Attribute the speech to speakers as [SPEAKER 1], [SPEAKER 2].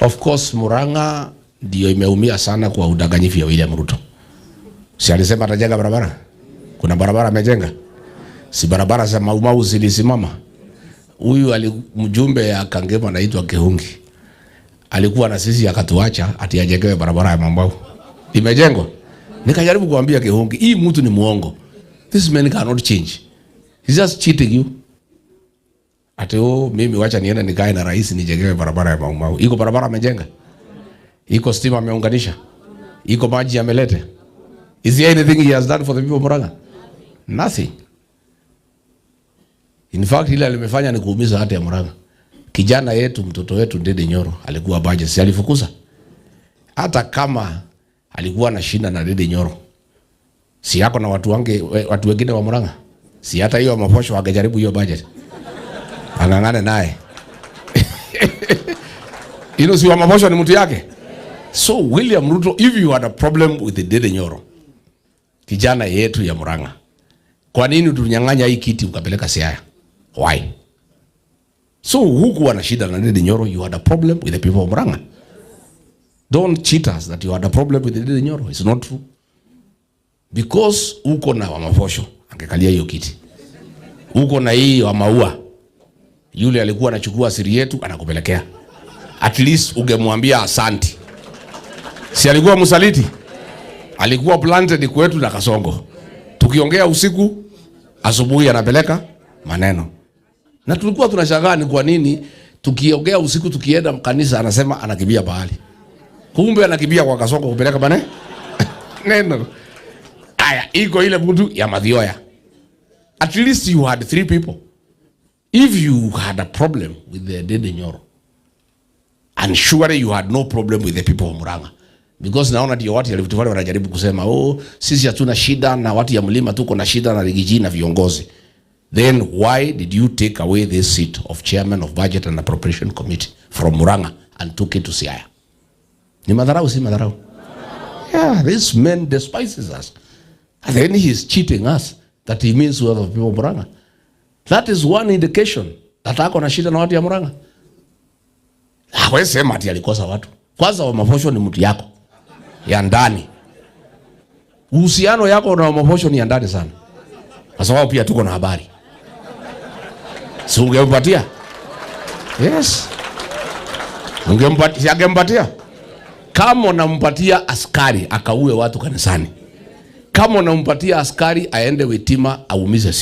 [SPEAKER 1] Of course Murang'a ndio imeumia sana kwa udanganyifu ya William Ruto. Si alisema atajenga barabara? Kuna barabara amejenga? Si barabara za Mau Mau zilisimama? Huyu mjumbe ya Kangema anaitwa Kihungi. Alikuwa na sisi akatuacha ati ajengewe barabara ya Mau Mau. Imejengwa. Nikajaribu kuambia Kihungi, hii mtu ni muongo. This man cannot change. He's just cheating you. Ati, "Oh, mimi wacha niende nikae na rais nijengewe barabara ya Mau Mau." Iko barabara amejenga? Iko stima ameunganisha? Iko maji ameleta? Is there anything he has done for the people of Murang'a? Nothing. In fact, ile alimefanya ni kuumiza hata ya Murang'a. Kijana yetu, mtoto wetu Ndindi Nyoro alikuwa budget, si alifukuza? Hata kama alikuwa anashinda na Ndindi Nyoro, si yako na watu wange, watu wengine wa Murang'a? Si hata hiyo maposho angejaribu hiyo budget? Ang'ang'ane naye. Si wa maposho ni mtu yake. So William Ruto, if you had a problem with the Ndindi Nyoro, kijana yetu ya Murang'a, kwa nini tunyang'anya hii kiti ukapeleka Siaya? Why? So hukuwa na shida na Ndindi Nyoro, you had a problem with the people of Murang'a. Don't cheat us that you had a problem with the Ndindi Nyoro. It's not true. Because uko na Wamaposho, angekalia hiyo kiti. Uko na hii wa Maua, yule alikuwa anachukua siri yetu anakupelekea. At least ungemwambia asanti. Si alikuwa msaliti? Alikuwa planted kwetu na Kasongo. Tukiongea usiku, asubuhi anapeleka maneno. Na tulikuwa tunashangaa ni kwa nini tukiongea usiku, tukienda kanisa, anasema anakimbia pahali. Kumbe anakimbia kwa Kasongo kupeleka neno. Aya, iko ile mtu ya Mathioya. At least you had three people. If you had a problem with the Ndindi Nyoro, and surely you had no problem with the people of Murang'a. Because naona ndio watu ya Rift Valley wanajaribu kusema, "Oh, sisi hatuna shida na watu ya mlima, tuko na shida na Riggy G na viongozi." Then why did you take away this seat of chairman of Budget and Appropriation Committee from Murang'a and took it to Siaya? Ni madharau, si madharau? Yeah, this man despises us. And then he is cheating us that he means well of people of Murang'a. That is one indication that ako na shida na watu ya Murang'a. Hawezi sema ati alikosa watu. Kwanza Wamaposho ni mtu yako ya ndani. Uhusiano yako na Wamaposho ni ya ndani sana. Kwa sababu pia tuko na habari. Si ungempatia? Yes. Ungempatia, angempatia? Kama unampatia askari akaue watu kanisani, kama unampatia askari aende Witima aumize sisi.